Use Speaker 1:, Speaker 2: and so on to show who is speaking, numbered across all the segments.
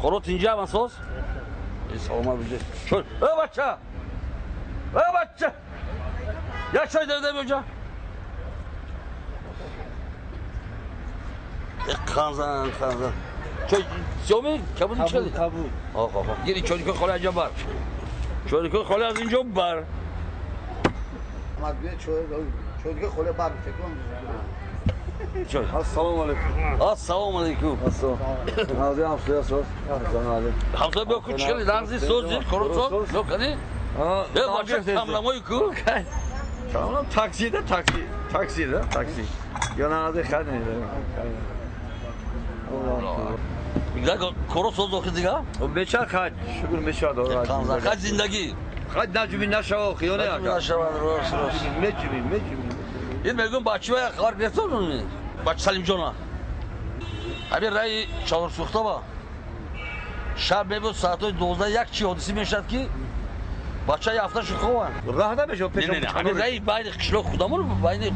Speaker 1: Хорот инҷа масос? Саломат бошед. Чой. Э бача. Э бача. Я чой додам инҷа. Ханзан, ханзан. Чой сиёми кабуд чӣ?
Speaker 2: Кабуд.
Speaker 1: Оҳ, оҳ. Гири чойи хола инҷа бар. Чойи хола аз инҷо бар.
Speaker 2: Мад бия чой, чойи хола бар текон.
Speaker 1: Чой.
Speaker 3: Ассалому алайкум.
Speaker 1: Ассалому алайкум.
Speaker 3: Ассалому. Назӣ ҳамсоя соз. Ассалому алайкум.
Speaker 1: Ҳамсоя бо ку чӣ нағзи сози корот соз. Кани? Э бача камламои ку?
Speaker 3: Камлам таксида такси, таксида такси. Я назӣ хани.
Speaker 1: Дига корот соз охи дига?
Speaker 3: Беча хад, шукр мешад.
Speaker 1: Хад зиндагӣ.
Speaker 3: Хад наҷуми нашава хиёна ака.
Speaker 1: Нашава рост рост.
Speaker 3: Меҷуми, меҷуми.
Speaker 1: Ин мегӯм бача хабар гирифтон? Бача Салимҷона. Ҳамин раи Чаҳорсӯхтава шаб мебуд соатҳои 12 як чи ҳодиса мешавад ки бача ҳафташу хованд.
Speaker 3: Раҳ намешавад пеш.
Speaker 1: Не, не, ҳамин раи байни қишлоқ худамон байни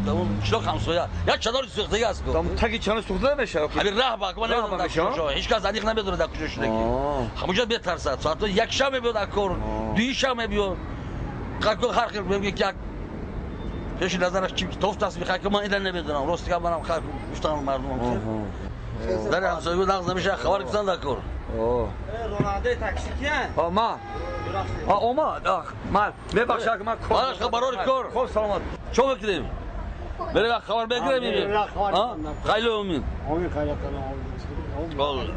Speaker 1: қишлоқ ҳамсоя як чанори сӯхтагӣ аст.
Speaker 3: Таги чанор сӯхта намешавад.
Speaker 1: Ҳамин раҳ ба ман намедонам дар куҷо шавад. Ҳеҷ кас аниқ намедонад дар куҷо шудагӣ. Ҳамонҷо метарсад. Соатҳои як шаб мебиёд аз кор, дуи шаб мебиёд. Ҳар хел мегӯяд ки як пеши назараш чи тофт аст мехоҳад ки ман ина намедонам. Рост гап манам хар гуфтам мардумам. Дар ҳамсоягӣ нағз намешавад хабар гирифтан дар кор.
Speaker 2: Ронандаи такси киян?
Speaker 3: Ма. Омад. Ман мебахшад ки ман кор.
Speaker 1: Мараш хабарори кор.
Speaker 3: Хоб саломат.
Speaker 1: Чо мекунем? Берем хабар мегирем. Хайли умин.
Speaker 2: Омин хайратон.
Speaker 1: Омин.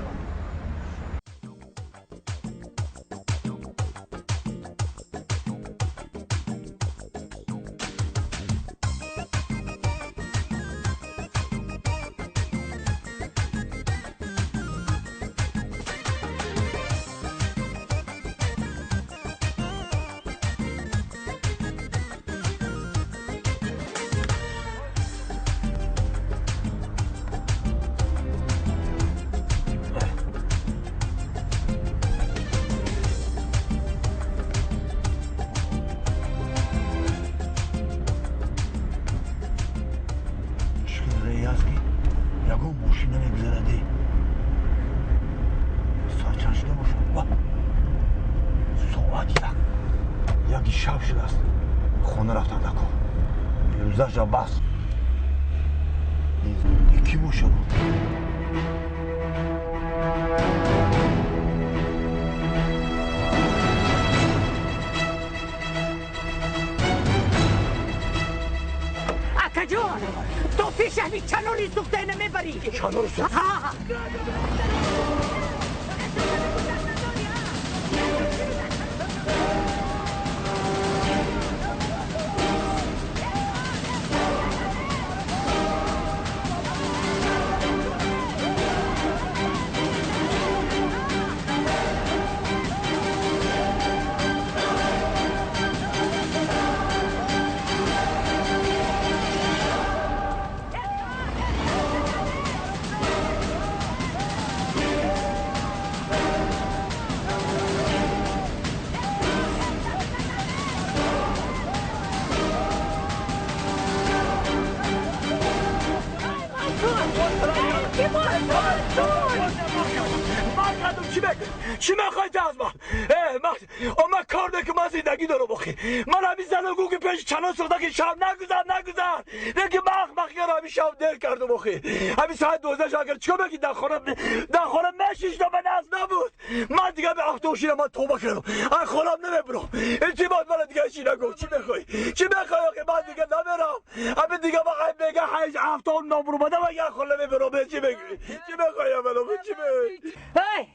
Speaker 3: Чанори сӯхта.
Speaker 4: چی میخوای از من؟ من کار نکن، من زندگی دارم آخه. من همین زن گو که پیش چنان سوخته که شب نگذر نگذر نگه مخ همین شب دیر کردم آخه. همین ساعت 12 اگر چیکار بگی در خانم در خانم نشیشتم، من از نبود. من دیگه به افتوشیدم، من توبه کردم، از خانم نمیبرم. این چی بود من دیگه چی نگو؟ چی میخوای؟ چی میخوای آخه؟ من دیگه نمیرم. همین دیگه واقعا میگه 8 7 نامرو بدم اگه خانم نمیبرم. چی میگی؟ چی میخوای منو؟ چی میخوای؟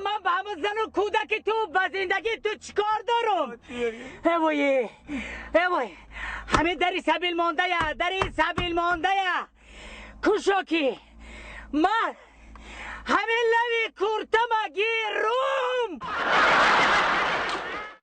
Speaker 5: من به همون زن و کودک تو با زندگی تو چیکار دارم؟ ای وای ای وای، همین دری سبیل مانده یا دری سبیل مانده یا کوشاکی من همین لوی کورتم گیروم.